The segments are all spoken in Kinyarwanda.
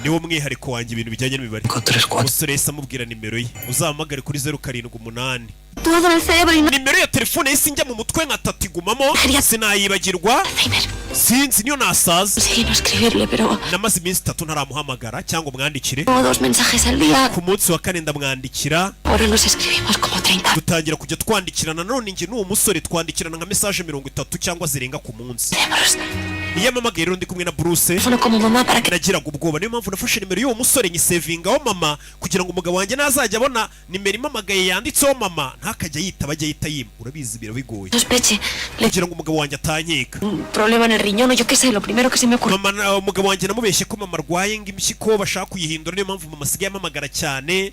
Niwo mwihariko wanjye, ibintu bijyanye n'imibare. 3, 4. Umusore yahise amubwira nimero ye: uzahamagare kuri 078. Todo en el cerebro y no. Nimero ya telefone yahise injya mu mutwe nka tatu, igumamo, sinayibagirwa. Alzheimer. Sinzi niyo nasaza. Sí, no escribirle, pero Namaze iminsi 3 ntaramuhamagara cyangwa umwandikire. Como dos mensajes al día. Ku munsi wa kane ndamwandikira. Ahora nos escribimos como 30. Dutangira kujya twandikirana. None njye n'uwo musore twandikirana nka message 30 cyangwa zirenga ku munsi. Bruce, Iyo amamagaye rero ndi kumwe na Bruce, teléfono como mamá para que nagiraga ubwoba. Niyo mpamvu nafashe nimero y'uwo musore nyisevingaho mama, kugira ngo umugabo wanjye nazajya abona nimero impamagaye yanditseho mama, ntakajya yitaba, ajya yita yima. Urabizi, birabigoye. Sospeche. Le Kugira ngo umugabo wanjye atankeka. Un problema en el riñón o yo qué sé, lo primero que se me ocurrió. Mama umugabo wanjye namubeshye ko mama arwaye, ngo impyiko bashaka kuyihindura, niyo mpamvu mama asigaye amamagara cyane.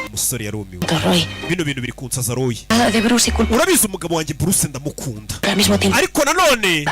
Umusore yarumiwe. Roy. Bino bintu biri kunsaza, Roy. Nada de Bruce y culpa Urabizi, umugabo wanjye Bruce ndamukunda, al mismo tiempo. ariko nanone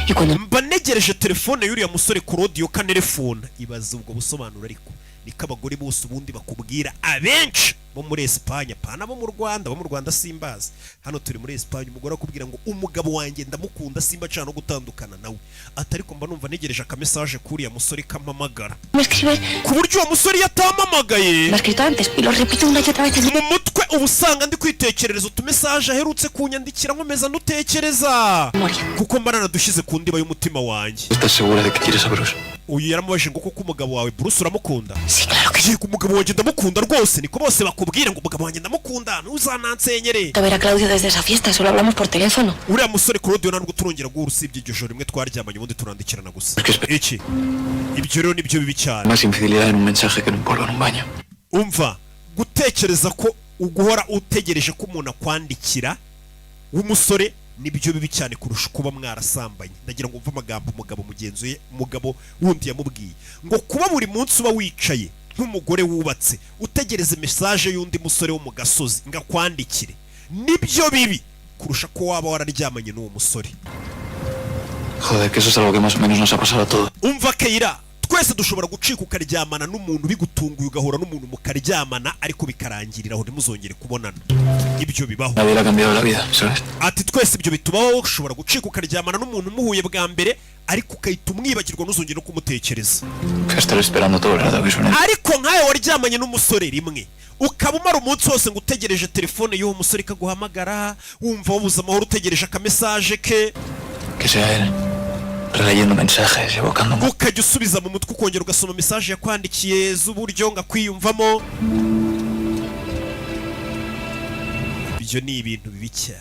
Y cuando mba ntegereje telefone y'uriya musore Claudio kanerefona. Ibaze ubwo busobanuro. Ariko niko abagore bose ubundi bakubwira, abenshi bo muri Esipanye, pana bo mu Rwanda, bo mu Rwanda simbazi, hano turi muri Esipanye. Umugore akubwira ngo umugabo wanjye ndamukunda, simba nshaka no gutandukana nawe, ati ariko mba numva ntegereje akamessage k'uriya musore kampamagara, me escribe, ku buryo uwo musore iyo atampamagaye, me ha escrito antes y lo repito una y otra vez. mu mutwe uba usanga ndi kwitekerereza utumessage aherutse kunyandikira, nkomeza ndutekereza, Memoria. kuko mba naradushyize ku ndiba y'umutima wanjye. ¿Estás segura de que quieres a Bruce? Uyu yaramubajije ngo koko umugabo wawe Bruce uramukunda? Sí, claro que sí. Yego, umugabo wanjye ndamukunda rwose. Niko bose bakubwira ngo umugabo wanjye ndamukunda, ntuzanansenyere. A ver a Claudio desde esa fiesta, solo hablamos por teléfono. Uriya musore Claudio ntabwo turongera guhura, usibye iryo joro rimwe twaryamanye, ubundi turandikirana gusa. Iki ibyo rero nibyo bibi cyane. Más infidelidad en un mensaje que en un polvo en un baño. Umva, gutekereza ko uguhora utegereje ko umuntu akwandikira w'umusore nibyo bibi cyane kurusha kuba mwarasambanye. Ndagira ngo umve amagambo umugabo mugenzi we, umugabo wundi yamubwiye, ngo kuba buri munsi uba wicaye nk'umugore wubatse utegereza message y'undi musore wo mu gasozi ngo akwandikire, nibyo bibi kurusha ko waba wararyamanye n'uwo musore. Joder, que eso es algo que más o menos nos ha pasado a todos. Umva Keyira, twese dushobora gucika ukaryamana n'umuntu bigutunguye, ugahura n'umuntu mukaryamana, ariko bikarangirira aho, ntimuzongere kubonana. Ibyo bibaho. Nadie le ha cambiado la vida, ¿sabes? Ati twese ibyo bitubaho, ushobora gucika ukaryamana n'umuntu umuhuye bwa mbere, ariko ugahita umwibagirwa, ntuzongere no kumutekereza. Que estar esperando todo el rato que suene. Ariko nkawe waryamanye n'umusore rimwe, ukaba umara umunsi wose ngo utegereje telefone y'uwo musore ikaguhamagara, wumva wabuze amahoro, utegereje akamessage ke. Que sea él. Releyendo mensajes, evocando. Ukajya usubiza mu mutwe, ukongera ugasoma message yakwandikiye z'uburyo ngo akwiyumvamo. Ibyo ni ibintu bibi cyane.